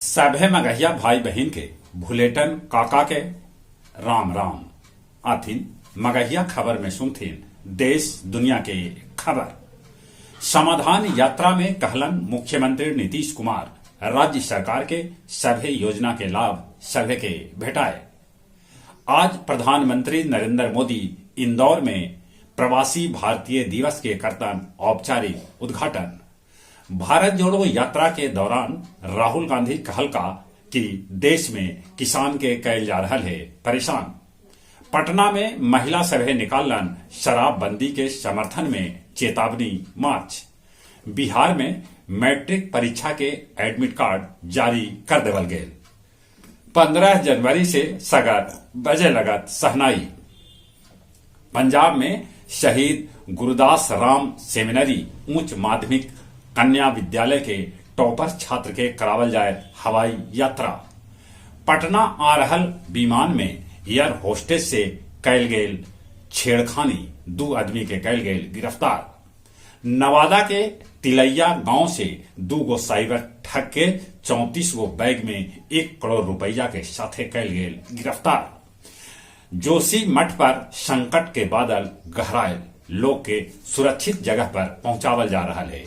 सभे मगहिया भाई बहिन के भुलेटन काका के राम राम। आथिन मगहिया खबर में सुनथिन देश दुनिया के खबर। समाधान यात्रा में कहलन मुख्यमंत्री नीतीश कुमार, राज्य सरकार के सभे योजना के लाभ सभे के भेटाए। आज प्रधानमंत्री नरेंद्र मोदी इंदौर में प्रवासी भारतीय दिवस के करतन औपचारिक उद्घाटन। भारत जोड़ो यात्रा के दौरान राहुल गांधी कहलका कि देश में किसान के कैल जा रहल हे परेशान। पटना में महिला सभे निकाललन शराबबंदी के समर्थन में चेतावनी मार्च। बिहार में मैट्रिक परीक्षा के एडमिट कार्ड जारी कर देवल गेल। 15 जनवरी से सगर बजे लगत शहनाई। पंजाब में शहीद गुरुदास राम सेमिनरी उच्च माध्यमिक कन्या विद्यालय के टॉपर छात्र के करावल जायत हवाई यात्रा। पटना आ रहल विमान में एयर होस्टेस से कैल गेल छेड़खानी, दू आदमी के कैल गेल गिरफ्तार। नवादा के तिलैया गांव से 2 गो साइबर ठग के 34 गो बैग में 1 करोड़ रुपया के साथे कैल गेल गिरफ्तार। जोशी मठ पर संकट के बादल गहरायल, लोग के सुरक्षित जगह पर पहुंचावल जा रहा है।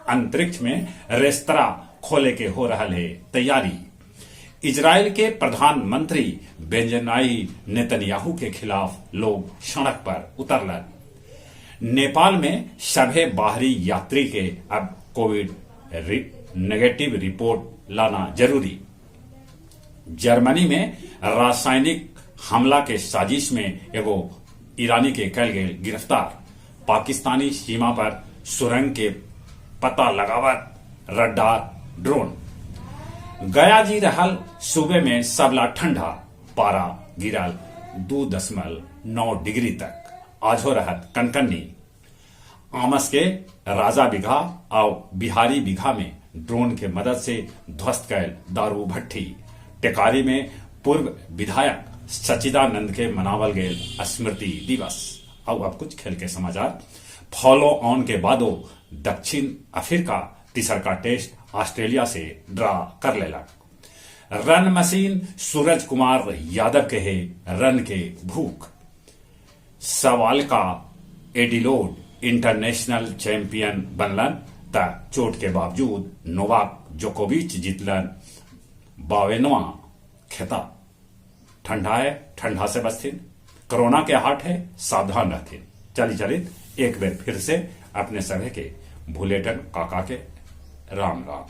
अंतरिक्ष में रेस्तरा खोले के हो रहा है तैयारी। इजराइल के प्रधानमंत्री बेंजामिन नेतन्याहू के खिलाफ लोग सड़क पर उतरलन। नेपाल में सभे बाहरी यात्री के अब कोविड नेगेटिव रिपोर्ट लाना जरूरी। जर्मनी में रासायनिक हमला के साजिश में एगो ईरानी के कैल गेल गिरफ्तार। पाकिस्तानी सीमा पर सुरंग के पता लगावत रडार ड्रोन। गया जी रहल सूबे में सबला ठंडा, पारा गिरल 2.9 डिग्री तक। आजो रहत कनकन्नी। आमस के राजा बिघा और बिहारी बिघा में ड्रोन के मदद से ध्वस्त कैल दारू भट्ठी। टेकारी में पूर्व विधायक सच्चिदानंद के मनावल गेल स्मृति दिवस। और अब कुछ खेल के समाचार। फॉलो ऑन के बादो दक्षिण अफ्रीका तीसरका टेस्ट ऑस्ट्रेलिया से ड्रा कर लेलक। रन मशीन सूरज कुमार यादव के है रन के भूख। सवाल का एडिलोड इंटरनेशनल चैंपियन बनलन त चोट के बावजूद नोवाक जोकोविच जीतलन 52वां खिताब। ठंडा है, ठंडा से बचथिन, कोरोना के हाट है, सावधान रहथिन। चली चलित एक बार फिर से अपने सभे के भुलेटन काका के राम राम।